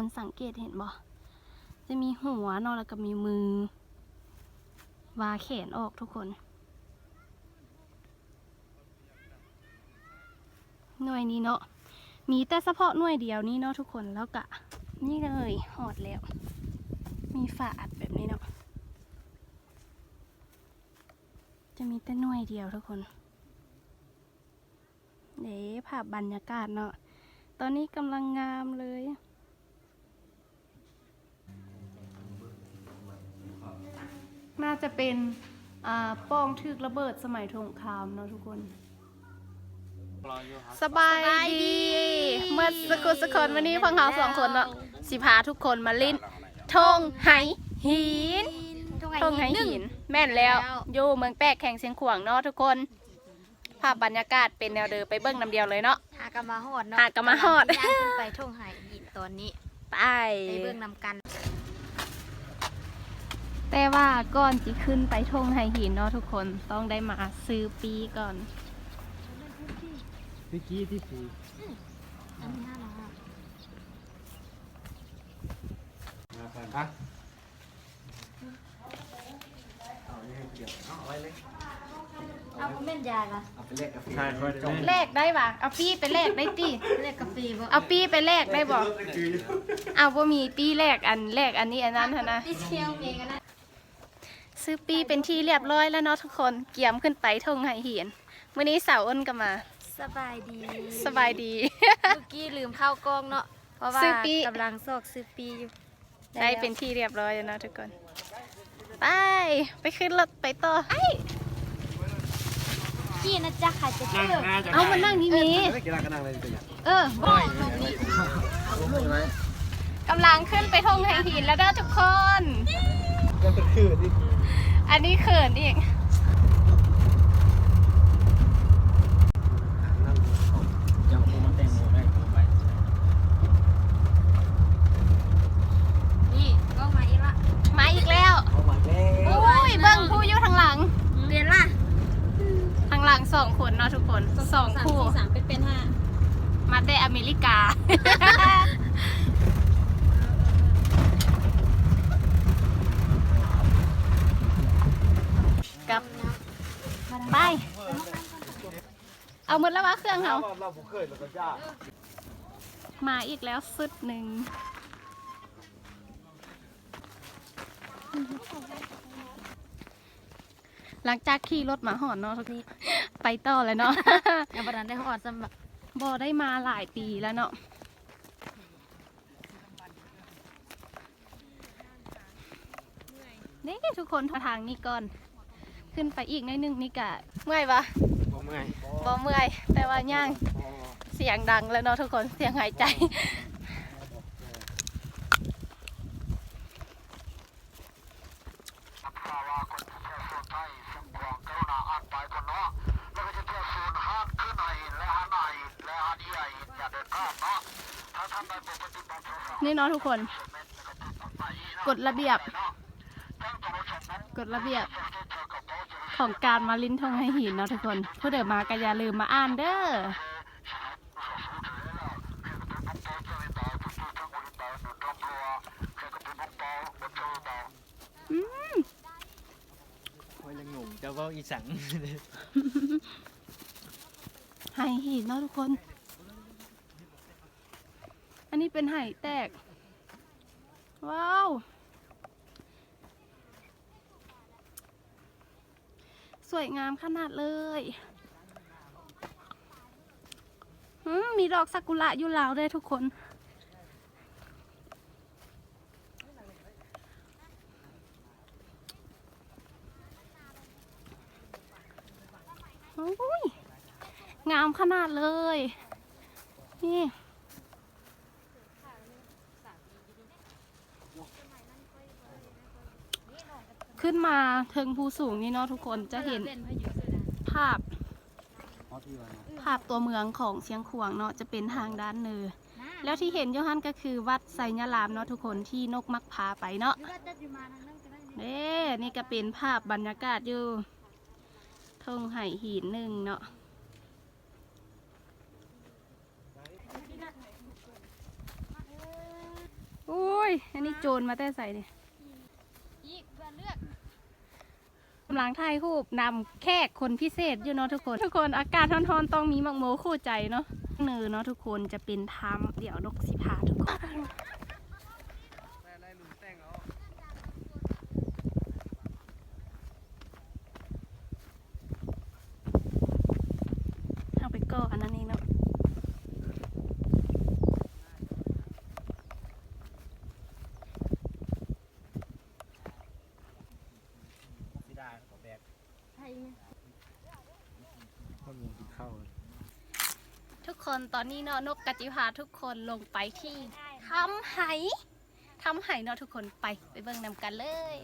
ຄົນສັງເກດເຫັນບໍ່? ຈະມີຫົວເນາະ ແລ້ວກໍມີມື ວາແຂນອອກທຸກຄົນ. ໜ່ວຍນີ້ເນາະ ມີແຕ່ສະເພາະໜ່ວຍດຽວນີ້ເນາະທຸກຄົນ. ແລ້ວກະນີ້ເລີຍ ຮອດແລ້ວ ມີຝາອັດແບບນີ້ເນາະ ຈະມີແຕ່ໜ່ວຍດຽວທຸກຄົນ. ເດ້ ພາບບັນຍາກາດເນາະ ຕອນນີ້ກຳລັງງາມເລີຍ. ໜ້າຈະເປັນ ອ່າ ປ່ອງຖືກລະເບີດສະໄໝສົງຄາມເນາະທຸກຄົນ. ສະບາຍດີ ສະບາຍດີ ໝົດສຸກຄົນ. ມື້ນີ້ພວກເຮົາສອງຄົນເນາະ ຊິພາທຸກຄົນມາຫຼິ້ນທົ່ງໄຫຫີນ ທົ່ງໄຫຫີນ. ແມ່ນແລ້ວ ຢູ່ເມືອງແປກ ແຂວງຊຽງຂວາງເນາະທຸກຄົນ. ພາບບັນຍາກາດເປັນແນວໃດ ໄປເບິ່ງນຳດຽວເລີຍເນາະ. ຫາກະມາຮອດເນາະ ຫາກະມາຮອດ ກຳລັງຊິຍ່າງຂຶ້ນໄປທົ່ງໄຫຫີນຕອນນີ້. ໄປ ໄປເບິ່ງນຳກັນ. ແຕ່ວ່າກ່ອນຊິຂຶ້ນໄປທົ່ງໄຫຫີນເນາະທຸກຄົນ ຕ້ອງໄດ້ມາຊື້ປີ້ກ່ອນ. ປີ້ກີ້ຕິ ປີ້ ອັນນີ້ຫ້າຮ້ອຍ. ເອົາ ບໍ່ແມ່ນຢາຍຫວາ? ເອົາໄປແລກກາເຟ. ແລກໄດ້ຫວາ? ເອົາປີ້ໄປແລກໄດ້ຕິ? ແລກກາເຟບໍ່? ເອົາປີ້ໄປແລກໄດ້ບໍ່? ເອົາ ບໍ່ມີປີ້ແລກ ອັນ ແລກອັນນີ້ອັນນັ້ນຫັ້ນນະ. ຊື້ປີ້ເປັນທີ່ລຽບຮ້ອຍແລ້ວເນາະທຸກຄົນ ກຽມຂຶ້ນໄປທົ່ງໄຫຫີນ. ມື້ນີ້ສາວອ້ນກໍມາ. ສະບາຍດີ ສະບາຍດີ. ມື້ກີ້ລືມເຂົ້າກ້ອງເນາະ ເພາະວ່າກຳລັງຊອກຊື້ປີ້ຢູ່. ໄດ້ເປັນທີ່ລຽບຮ້ອຍແລ້ວເນາະທຸກຄົນ. ໄປ ໄປຂຶ້ນລົດໄປຕໍ່. ໄອ້ ຂີ່ນະຈະ ໃຜຈະເຈີ? ເອົາ ມານັ່ງນີ້ແມ. ເອີ ກຳລັງຂຶ້ນໄປທົ່ງໄຫຫີນແລ້ວເດີທຸກຄົນ. ອັນນີ້ເຂີນອີກ. ນີ້ ກ້ອງມາອີກລະ ມາອີກແລ້ວ. ໂອ້ຍ ເບິ່ງຜູ້ຢູ່ທາງຫຼັງ ເຫັນລະ ທາງຫຼັງສອງຄົນເນາະທຸກຄົນ ສອງຄູ່ ສາມ ສີ່ ສາມ ເປັນ ເປັນ ຫ້າ ມາແຕ່ອາເມລິກາ. ກັບ ໄປ ເອົາໝົດແລ້ວວ່າເຄື່ອງເຮົາ. ມາອີກແລ້ວຊຸດໜຶ່ງ. ຫຼັງຈາກຂີ່ລົດມາຮອດເນາະ ໄປຕໍ່ແລ້ວເນາະ. ຍັງບໍ່ທັນໄດ້ຮອດຊ້ຳ ບໍ່ໄດ້ມາຫຼາຍປີແລ້ວເນາະ. ນີ້ທຸກຄົນ ທາງນີ້ກ່ອນ ຂຶ້ນໄປອີກໜ້ອຍໜຶ່ງນີ້ກະເມື່ອຍບໍ່? ບໍ່ເມື່ອຍ ບໍ່ເມື່ອຍ ແຕ່ວ່າຍ່າງສຽງດັງແລ້ວເນາະທຸກຄົນ ສຽງຫາຍໃຈ. ນີ້ເນາະທຸກຄົນ ກົດລະບຽບ ກົດລະບຽບຂອງການມາຫຼິ້ນທົ່ງໄຫຫີນເນາະທຸກຄົນ ຜູ້ໃດມາກໍຢ່າລືມມາອ່ານເດີ. ອືມ ຂ້ອຍລະງົງ ເຈົ້າເວົ້າອີ່ສັງ? ໄຫຫີນເນາະທຸກຄົນ ອັນນີ້ເປັນໄຫແຕກ. ວ້າວ ສວຍງາມຂະໜາດເລີຍ. ອືມ ມີດອກຊາກຸຣະຢູ່ລາວເດ້ທຸກຄົນ. ໂອ້ຍ ງາມຂະໜາດເລີຍ ນີ້. ຂຶ້ນມາເທິງພູສູງນີ້ເນາະທຸກຄົນ ຈະເຫັນພາບ ພາບຕົວເມືອງຂອງຊຽງຂວາງເນາະ ຈະເປັນທາງດ້ານເໜືອ ແລ້ວທີ່ເຫັນຢູ່ຫັ້ນກໍຄືວັດໄຊຍະລາມເນາະທຸກຄົນ ທີ່ນົກມັກພາໄປເນາະ. ເດ້ ນີ້ກໍເປັນພາບບັນຍາກາດຢູ່ທົ່ງໄຫຫີນໜຶ່ງເນາະ. ເອີຍ ອັນນີ້ໂຈນມາແຕ່ໃສນີ້? ອີກ ເພື່ອເລືອກ ກຳລັງຖ່າຍຮູບນຳແຂກຄົນພິເສດຢູ່ເນາະທຸກຄົນ. ທຸກຄົນ ອາກາດຮ້ອນໆ ຕ້ອງມີໝາກໂມຄູ່ໃຈເນາະ. ເນີເນາະທຸກຄົນ ຈະເປັນຖ້ຳ. ດຽວນົກຊິພາທຸກຄົນ ເຮົາໄປເກາະອັນນັ້ນນີ້ເນາະ. ທຸກຄົນ ຕອນນີ້ເນາະ ນົກກະຊິພາທຸກຄົນລົງໄປທີ່ຖ້ຳໄຫ ຖ້ຳໄຫເນາະທຸກຄົນ. ໄປ ໄປເບິ່ງນຳກັນເລີຍ.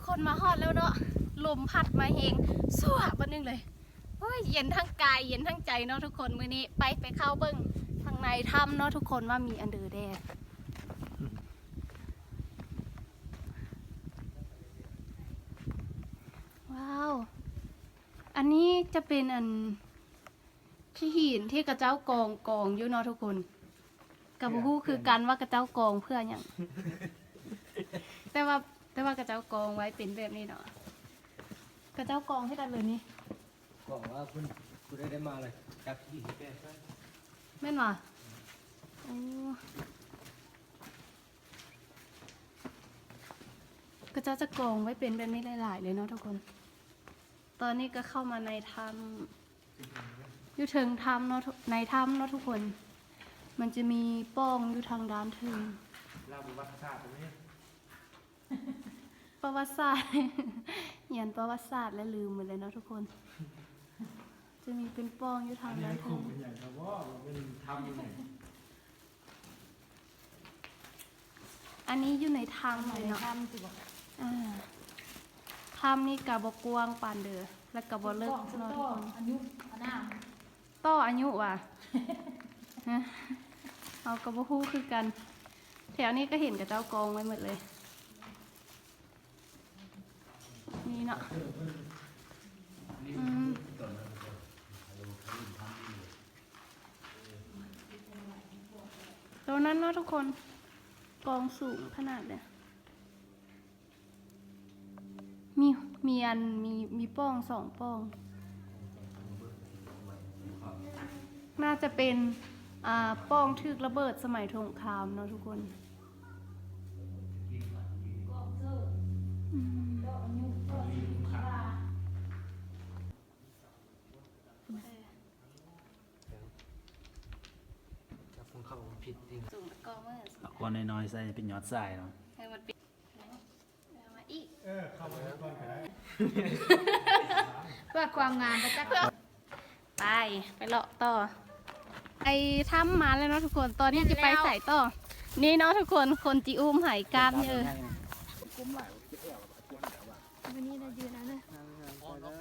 ຄົນມາຮອດແລ້ວເນາະ ລົມພັດມາແຮງ ຊົ່ວບາດໜຶ່ງເລີຍ. ໂອ້ຍ ເຢັນທັງກາຍ ເຢັນທັງໃຈເນາະທຸກຄົນ. ມື້ນີ້ໄປ ໄປເຂົ້າເບິ່ງທາງໃນຖ້ຳເນາະທຸກຄົນ ວ່າມີອັນເດີແດ່. ວ້າວ ອັນນີ້ຈະເປັນອັນ ຂີ້ຫີນທີ່ເຂົາເຈົ້າກອງ ກອງຢູ່ເນາະທຸກຄົນ. ກໍບໍ່ຮູ້ຄືກັນວ່າເຂົາເຈົ້າກອງເພື່ອຫຍັງ ແຕ່ວ່າ ແຕ່ວ່າເຂົາເຈົ້າກອງໄວ້ເປັນແບບນີ້ເນາະ. ເຂົາເຈົ້າກອງເຮັດອັນເລີຍນີ້ ກອງວ່າເພິ່ນ ຜູ້ໃດໄດ້ມາແລ້ວຈັບຂີ້ຫີນແປໃສ່ ແມ່ນຫວາ? ໂອ້ ເຂົາເຈົ້າຈະກອງໄວ້ເປັນແບບນີ້ຫຼາຍໆເລີຍເນາະທຸກຄົນ. ຕອນນີ້ກໍເຂົ້າມາໃນຖ້ຳ ຢູ່ເທິງຖ້ຳເນາະ ທຸ- ໃນຖ້ຳເນາະທຸກຄົນ ມັນຈະມີປ່ອງຢູ່ທາງດ້ານເທິງ. ລາວປະຫວັດສາດຕົງນີ້ ປະຫວັດສາດ ຮຽນປະຫວັດສາດແລ້ວລືມໝົດເລີຍເນາະທຸກຄົນ. ຈະມີເປັນປ່ອງຢູ່ທາງດ້ານເທິງ. ອັນນີ້ມັນຂຸມເປັນຫຍັງຄັບ? ເປັນຖ້ຳຢູ່ນີ້. ອັນນີ້ຢູ່ໃນຖ້ຳເລີຍເນາະ. ຖ້ຳຊິບໍ່? ອ່າ ຖ້ຳນີ້ກະບໍ່ກວ້າງປານໃດ ແລ້ວກະບໍ່ເລິກເນາະທຸກຄົນ. ຕໍ່ອາຍຸ ອັນນະ ຕໍ່ອາຍຸຫວາ? ເຮົາກະບໍ່ຮູ້ຄືກັນ. ແຖວນີ້ກະເຫັນເຂົາເຈົ້າກອງໄວ້ໝົດເລີຍ. ນີ້ເນາະ ອືມ ໂຕນັ້ນເນາະທຸກຄົນ ກອງສູງຂະໜາດເດ. ມີ ມີອັນ ມີ ມີປ່ອງສອງປ່ອງ. ໜ້າຈະເປັນ ອ່າ ປ່ອງຖືກລະເບີດສະໄໝສົງຄາມເນາະທຸກຄົນ. ອືມ ຈັບຂອງເຂົາຜິດເອງ. ສູງແລ້ວກໍເມີ ເອົາກ້ອນນ້ອຍໆໃສ່ເປັນຍອດຊາຍເນາະ. ເອີ ມັນເປັນ ເອົາມາອີກ ເອີ ເຂົ້າມາກ່ອນກໍໄດ້ ເພື່ອຄວາມງາມ ບໍ່ຈັກ ໄປ ໄປເລາະຕໍ່ ໄປຖ້ຳມາແລ້ວເນາະທຸກຄົນ. ຕອນນີ້ຈະໄປໃສຕໍ່? ນີ້ເນາະທຸກຄົນ ຄົນຈິອຸ້ມໄຫກ້າມນີ້ ເອີ ມື້ນີ້ນະຢືນເອົານະ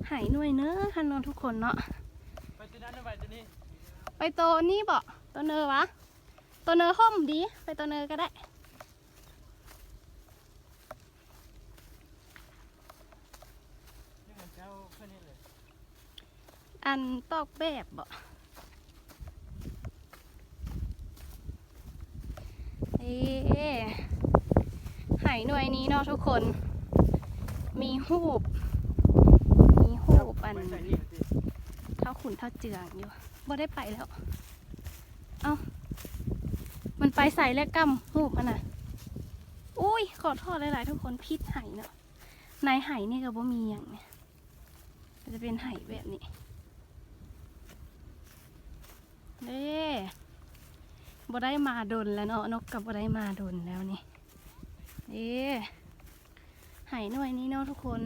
ໄຫໜ່ວຍເນີຫັ້ນເນາະທຸກຄົນເນາະ. ໄປໂຕນັ້ນ ໄປໂຕນີ້ ໄປໂຕນີ້ບໍ? ໂຕເນີຫວາ? ໂຕເນີຮົ່ມດີ ໄປໂຕເນີກໍໄດ້. ນີ້ມັນເຈົ້າເພິ່ນເຮັດເລີຍ. ອັນຕອກແບບບໍ? ເອີ ໄຫໜ່ວຍນີ້ເນາະທຸກຄົນ ມີຮູບ ມີຮູບອັນທ້າວຂຸນທ້າວເຈືອງຢູ່. ບໍ່ໄດ້ໄປແລ້ວ. ເອົ້າ ມັນໄປໃສແລ້ວກຳຮູບຫັ້ນນະ? ໂອ້ຍ ຂໍໂທດຫຼາຍໆທຸກຄົນ ຜິດໄຫເນາະ. ໃນໄຫນີ້ກໍບໍ່ມີຫຍັງນີ້ ກໍຈະເປັນໄຫແບບນີ້ເດ້. ບໍ່ໄດ້ມາດົນແລ້ວເນາະ ນົກກໍບໍ່ໄດ້ມາດົນແລ້ວນີ້ເດ້. ໄຫໜ່ວຍນີ້ເນາະທຸກຄົນ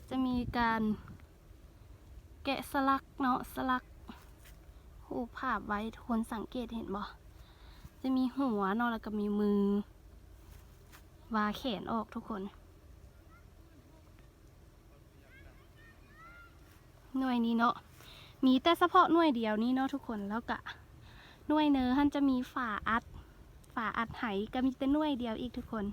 ຈະມີການ ແກະສະຫຼັກເນາະ ສະຫຼັກຮູບພາບໄວ້ ທຸກຄົນສັງເກດເຫັນບໍ່? ຈະມີຫົວເນາະ ແລ້ວກໍມີມື ວາແຂນອອກທຸກຄົນ. ໜ່ວຍນີ້ເນາະ ມີແຕ່ສະເພາະໜ່ວຍດຽວນີ້ເນາະທຸກຄົນ ແລ້ວກະໜ່ວຍເນີຫັ້ນຈະມີຝາອັດ ຝາອັດໄຫກໍມີແຕ່ໜ່ວຍດຽວອີກທຸກຄົນ.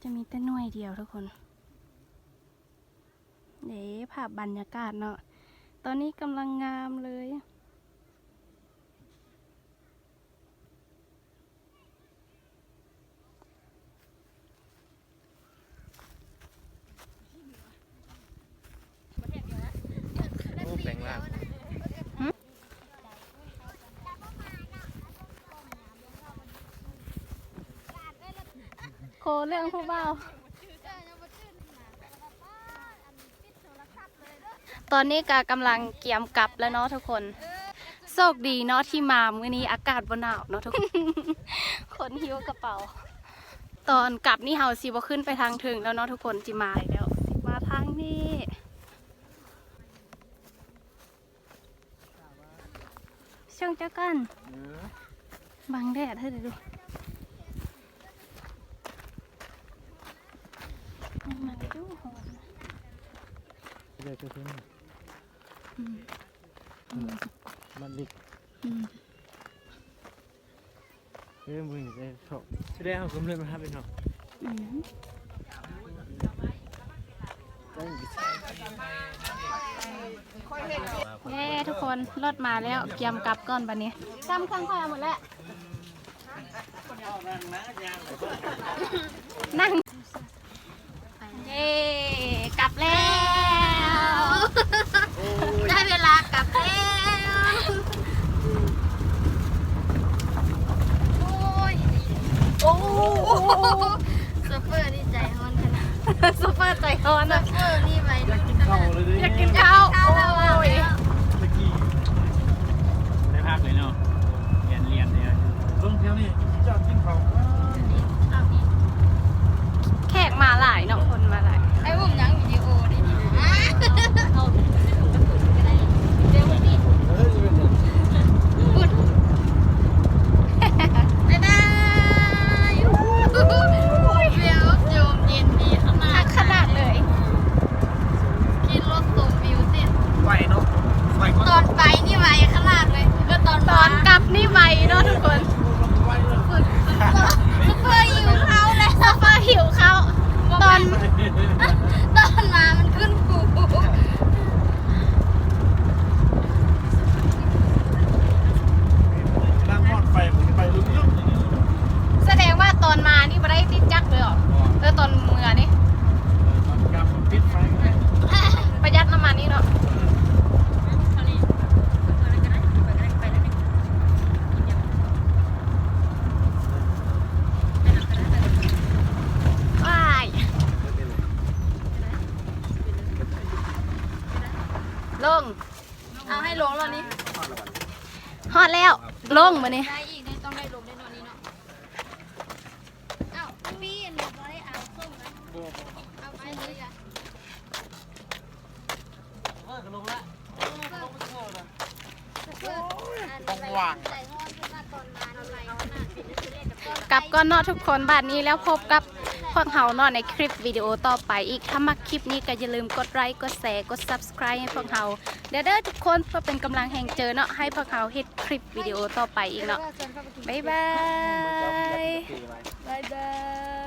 ຈະມີແຕ່ໜ່ວຍດຽວທຸກຄົນ. ເດ້ ພາບບັນຍາກາດເນາະ ຕອນນີ້ກຳລັງງາມເລີຍ. ໂອ້ ແປງຮ່າງ ຫຶ? ໂຄເລື່ອງຜູ້ບ່າວ. ຕອນນີ້ກໍກຳລັງກຽມກັບແລ້ວເນາະທຸກຄົນ. ໂຊກດີເນາະທີ່ມາມື້ນີ້ອາກາດບໍ່ໜາວເນາະທຸກຄົນ. ຄົນຫິ້ວກະເປົາ. ຕອນກັບນີ້ເຮົາຊິບໍ່ຂຶ້ນໄປທາງເທິງແລ້ວເນາະທຸກຄົນ ຊິມາແລ້ວ ຊິມາທາງນີ້. ເຊິ່ງເຈົ້າກັນ ເອີ ບັງແດດເຮີ້ ເດີ ມັນຢູ່ຮ້ອນ ເດີ ເດີ ອືມ ອືມ ມັນລິກ ອືມ. ເອີ ມື້ນີ້ໄດ້ເຂົ້າ ຊິໄດ້ເຮົາກຳລັງມາຫາໄປເນາະ ອືມ ເຢ້ ທຸກຄົນ ລົດມາແລ້ວ ກຽມກັບກ່ອນບັດນີ້ ກຳເຄື່ອງຂ້ອຍເອົາໝົດແລ້ວ ນັ່ງ. ເຢ້ ກັບແລ້ວ ໂອ້ຍ ໄດ້ເວລາກັບແລ້ວ ໂອ້ຍ ໂອ້ ໂຊເຟີນີ້ໃຈຮ້ອນຂະໜາດ ໂຊເຟີໃຈຮ້ອນ ໂຊເຟີນີ້ໄວລຸ້ນຂະໜາດ ຢາກກິນເຂົ້າ ໂອ້ຍ ຕະກີ້ໄດ້ພັກເລີຍເນາະ ລຽນ ລຽນເລີຍ ເບິ່ງແຖວນີ້ ຈອດກິນເຂົ້າ ແຂກມາຫຼາຍເນາະ ຄົນມາຫຼາຍ ໄອ້ຫຸ້ມຍັງວິດີໂອໄດ້ນີ້ນະ ເອົາ ເອົາ ເອົາ ເອົາ ບາຍບາຍ ວິວ ລົມເຢັນດີຂະໜາດ ຄັກຂະໜາດເລີຍ ຂີ່ລົດຊົມວິວຕິ ໄວເນາະ ໄວກວ່າ ຕອນໄປນີ້ໄວຂະໜາດເລີຍ ແລ້ວຕອນ ຕອນກັບນີ້ໄວເນາະທຸກຄົນ ໂຊເຟີຫິວເຂົ້າແລ້ວ ໂຊເຟີຫິວເຂົ້າ ຕອນ ຕອນມາມັນຂຶ້ນພູ ນັ່ງຮອດໄປ ໄປລຶກໆ ສະແດງວ່າຕອນມານີ້ບໍ່ໄດ້ຕິດຈັກເລີຍເຫາະ? ບໍ່ ເອີ ຕອນເມືອນີ້ ເອີ ຕອນກັບປິດໄຟ ປະຢັດນ້ຳມັນອີກເນາະ ວ້າຍ ລົງ ເອົາໃຫ້ລົງແລ້ວນີ້ ຮອດແລ້ວ ລົງບາດນີ້ ໄດ້ອີກ ຕ້ອງໄດ້ລົງໄດ້ເນາະນີ້ເນາະ ອ້າວ ມີອັນນີ້ບໍ່ໄດ້ເອົາສົ່ງນະ ບໍ່ ບໍ່ ເອົາໄປເລີຍ ເອີ ກໍລົງລະ ເອີ ກໍລົງໄປເຖິງເລີຍນະ ເອີ ອັນນີ້ໄວ້ໃຈຮ້ອນ ເພິ່ນວ່າຕອນມານີ້ໄວຂະໜາດ ກັບກ່ອນເນາະທຸກຄົນ ບາດນີ້ແລ້ວພົບກັບພວກເຮົາເນາະໃນຄລິບວິດີໂອຕໍ່ໄປອີກ ຖ້າມັກຄລິບນີ້ກໍຢ່າລືມກົດໄລ ກົດແຊ ກົດ Subscribe ໃຫ້ພວກເຮົາ ເດີ ເດີ ທຸກຄົນ ເພື່ອເປັນກຳລັງແຮງໃຈເນາະ ໃຫ້ພວກເຮົາເຮັດຄລິບວິດີໂອຕໍ່ໄປອີກເນາະ ບາຍບາຍ ບາຍບາຍ.